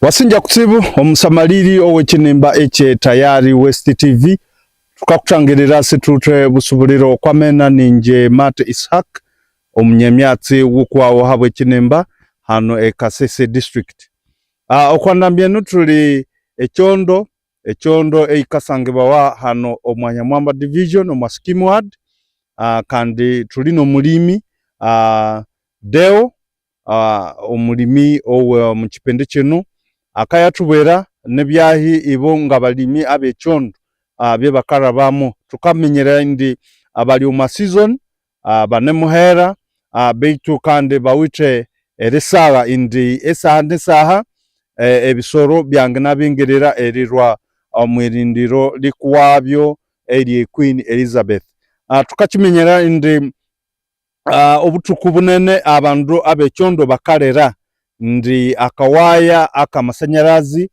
Wasinja kutsibu omusamaliri owekinimba ekye Tayari West TV tukakutangirira situte busubuliro kwamena ninje Matt Ishaq omunyemyatsi wukwawo habwekinimba hano e Kasese district. Uh, okwandambyenu tuli ekyondo ekyondo eikasangibwawa hano omwa Nyamwamba division omwa Scheme ward uh, kandi tuli nomulimi uh, Deo omulimi owo mukipindi kinu akayatubwera nebyahi ibo nga balimi abekyondo byebakarabamu. Tukamenyera ndi bali omu season banemuhera beitu kandi bawithe erisagha indi esaha nesaha ebisoro byanginabingirira erirwa omwirindiro likuwabyo erye Queen Elizabeth. Tukakimenyera indi Obuthuku bunene abandu abekyondo bakalira ndi akawaya akamasanyarazi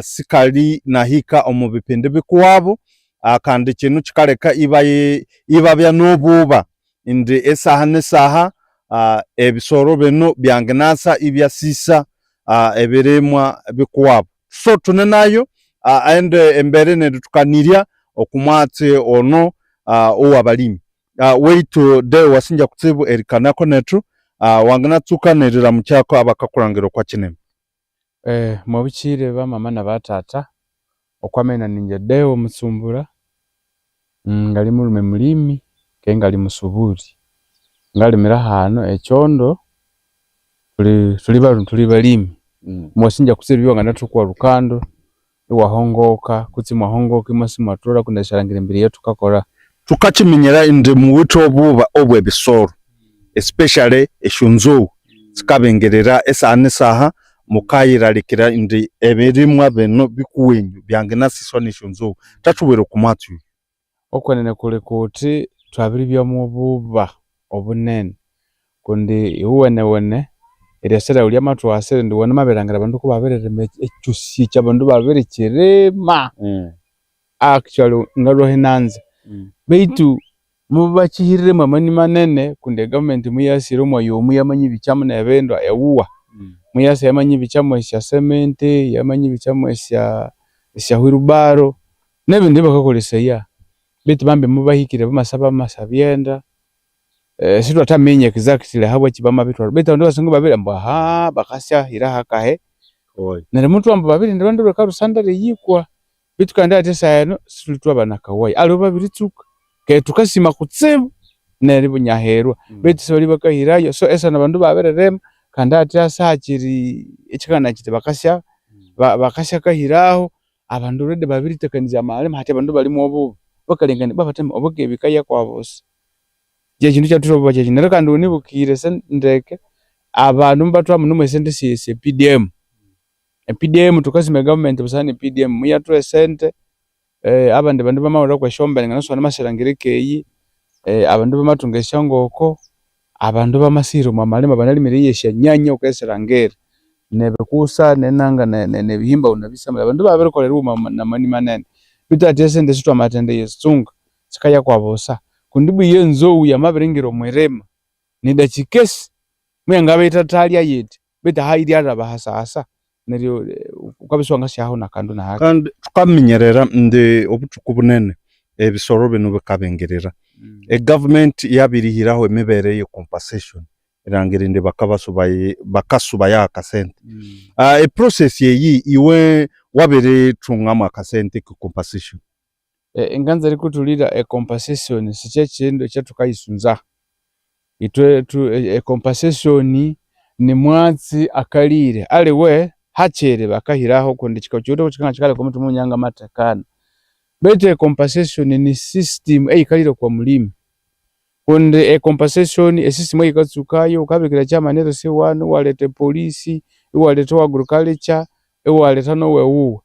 sikali nahika omu bipindi bikuwabo kandi kinu kikaleka ibabya nobwoba indi esaha nesaha ebisoro binu byanginasa ibyasisa ebirimwa bikuwabo. So tune nayo and embere neritukanirya oku mwatsi ono owabalimi. Waitu Deo wasinja kutsibu erikanako nethu wanginatsuka neriramukyako abakakulangira okwa kinema. Mwabukiire ba mama na ba tata, okwamena ningye Deo Mutsumbura, ngali murume mulimi keghe ngali musuburi. Ngalimira hanu ekyondo, thuli balimi. Mwasinja kutsibu iwanganathuka olhukando iwahongoka kutse imwahongoka imwasa imwathulha kundi erisyalangira emibiri eyathukakolha. Thukakyiminyira indi muwithe obuba obwebisoro especially esyonzou sikabingirira esaha nesaha mukayiralikira indi ebirimwa binu bikuwenyu byanginasiswa nesyonzou. Thathubwire oku mwatsi oyu. Okwenene kuli kuthi thwabiribya mwobuba obunene kundi iwuwenewene eryasa lyaghu lyamathwasa erindi wamabirilhangira abandu kubabiririma ekyosi ekyi abandu ibabirikyirima actually ngalhwahu inanza betu mubakyihirire mwamani manene kundi e government muyasire omwayomu yamanyibikyamu nebindu ewuwa muyasa yamanyibikyamu esya cement, yamanyibikyamu esya esya wheelbarrow nebindi ebyabakakolesaya betu bambi mubahikire bamasa bamasabyenda sithwathaminya exactly ahabwaki bamabithwalha betu abandu abasungu babiri ambu ahaa bakasyahira hakahi neryo muthwa ambu babirinda olhwanda lwe karusandara eyikwa betu kandi hathya esaha enu sithuli thwabana akawaya aliwe babiritsuka keghe thukasima kutsibu neribunyahirwa betu sibali bakahirayo so esaha enu abandu babiririma kandi hathya sihakyiri ekyikanganaya kyithi bakasya bakasyakahiraho abandu already babiritakanizya amalima hathya abandu bali mwobuba bakalengekania babathami obo bikaya kwabusa. Kyekyindu ekyathuthwire obuba kyekyi. Neryo kandi wunibukire ndeke abandu mubathwaha muno mwesente esye PDM. E PDM thukasima e government busana ne PDM muyathuha esente abandi bandu bamawulha kwesyombene nginasuba namasyalhangira ekeyi, abandu bamathunga esyangoko, abandu bamasihira omwa malima banalimire yesyanyanya wukayisirangira, nebikusa nenanga nebihimba wunabisama abandu ibabirikolha erighuma namani manene. Betu hathya esente sithwamathendiyitsunga sikaya kwabusa kundi ibwa iyo enzou yamabiringira omwirima nidakika esi muyangabya yithathalya yiti betu aha yiryalhaba hasahasa neryo wukabya isiwangasyahaho nakandu nahaki. Kandi thukaminyerera indi obuthuku bunene ebisoro binu bikabingirira. E government yabirihiraho emibere eye compensation erilhangira indi bakabasubaye bakasubayaho akasente. E process eyi iwe wabirithungamu akasente ke compensation? Nganza erikuthulira e compensation sikyekyindu ekyathukayisunza. Ithwe e compensation nimwatsi akalire aliwe hakyiri bakahiraho kundi kyiwithe kyikaleka omuthima inangamathekana. Betu e compensation ni system eyikalire okwa mulimi kundi e compensation e system eyikatsukayo wukabikira chairman LC1 iwaletha e police, iwaletha owa agriculture, iwaletha nowewuwe.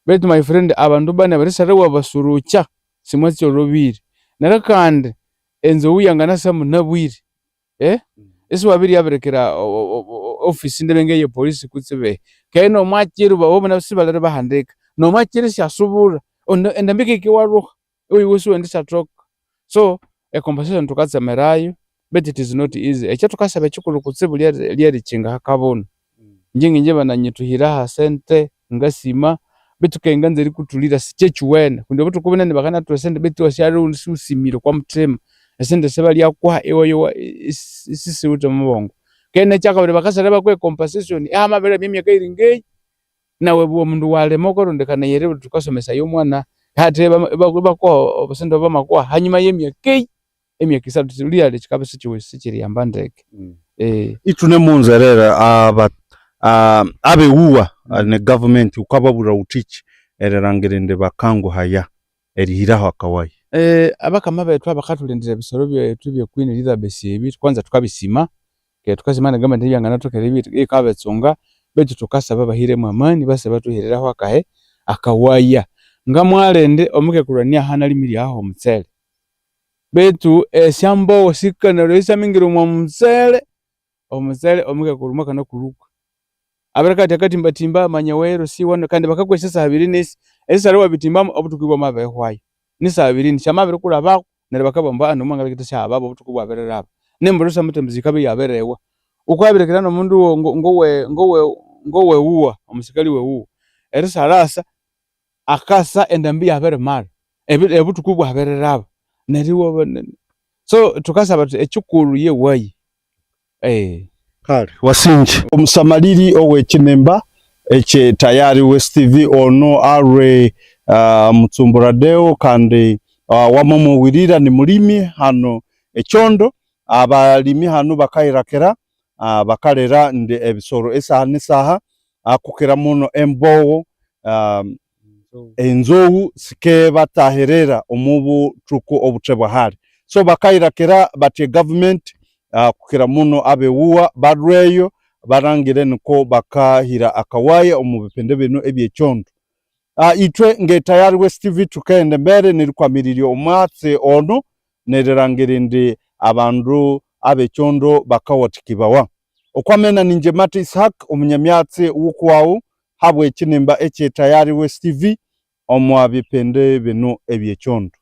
Betu my friend abandu bane erisara iwabasurukya simwatsi olhobire. Neryo kandi enzou yanganasa munabwire isiwabiryabirikira office ndebe ngeye police kutse behi. Keghe nomwakyiro bo sibalere bahandika, nomwakyiro isyasubura endambi yikahika iwalhuha iwoyu isiwendisyathoka. So e compensation thukatsemerayo but it is not easy. Ekyathukasaba ekyikulhu kutsibu lyerikyinga ahakabunu. Ingye ngingye bananyithuhira aha sente ngasima betu keghe nganza erikuthulira sikyekyuwene kundi obuthuku bunene bakanathuha esente betu iwasighalha isiwusimire okwa muthima. Esente esyabalyakuha iwayowa isisiwithe omubongo. Keghe nekyakabiri bakasara ibakuha e compensation ihamabirilhaba emyaka eyiringeyi, nawe obo mundu walima wukarondekanaya eribugha wuthi wukasomesaya omwana hathya ibakuha obusente obwabamakuha hanyuma yemyaka eyi, emyaka isathu really kyikabya isikyiriyamba ndeke. Ithune munzerera aba abewuwa ne government wukababwira wuthiki erilhangira indi bakanguhaya erihiraho akawaya? Abakama bethu abakathulindira ebisoro byethu ebye Queen Elizabeth ebi kwanza thukabisima, keghe thukasima ne government eribya yanganathoka yikabitsunga betu thukasaba bahiremu amani base bathuhirireho akahi akawaya. Ngamwalindi omukekulhu aniaha analimire aha omutsele betu esyambogho sikanalhwa isyamingira omwa mutsele, omutsele omukekulhu mwakanakuruka. Abirikatya akatimbatimba manya werosi kandi bakakolesya saha ibiri nesi, erisalha iwabitimbamu obuthuku ibwamabirihwayo. Nisaha ibiri nesi syamabirikulhabako neryo bakabugha ambu nomwangalhakitha syahababo obuthuku ibwabirilhaba. Nembulho sometimes yikabya iyabiriwa. Wukabya nomundu ngowewuwa, omusikali wewuwa, erisalhasa akasa endambi iyabirimara, obuthuku ibwabirilhaba neryo so thukasaba thuthi ekyikulhu yewaya. Kale wasinja. Omusamaliri owekinimba ekye Tayari West TV ono alwe Mutsumbura Deo kandi wamumuwirira ni mulimi hano ekyondo. Abalimi hanu bakayirakira bakalera ndi ebisoro esaha nesaha kukira muno embogho enzou sikebatahirira omu buthuku obuthe bwa hali. So bakayirakira bathi e government kukira muno abewuwa balhweyo balhangire nuko bakahira akawaya omu bipindi binu ebyekyondo. Ithwe nge Tayari West TV thukaghenda embere nerikwamirirya omwatsi ono nerirangira indi abandu abekyondo bakawathikibawa. Okwamena ningye Mate Ishaq omunyamyatsi wukuwaghu habwe ekinimba ekye Tayari West TV omwa bipindi binu ebyekyondo.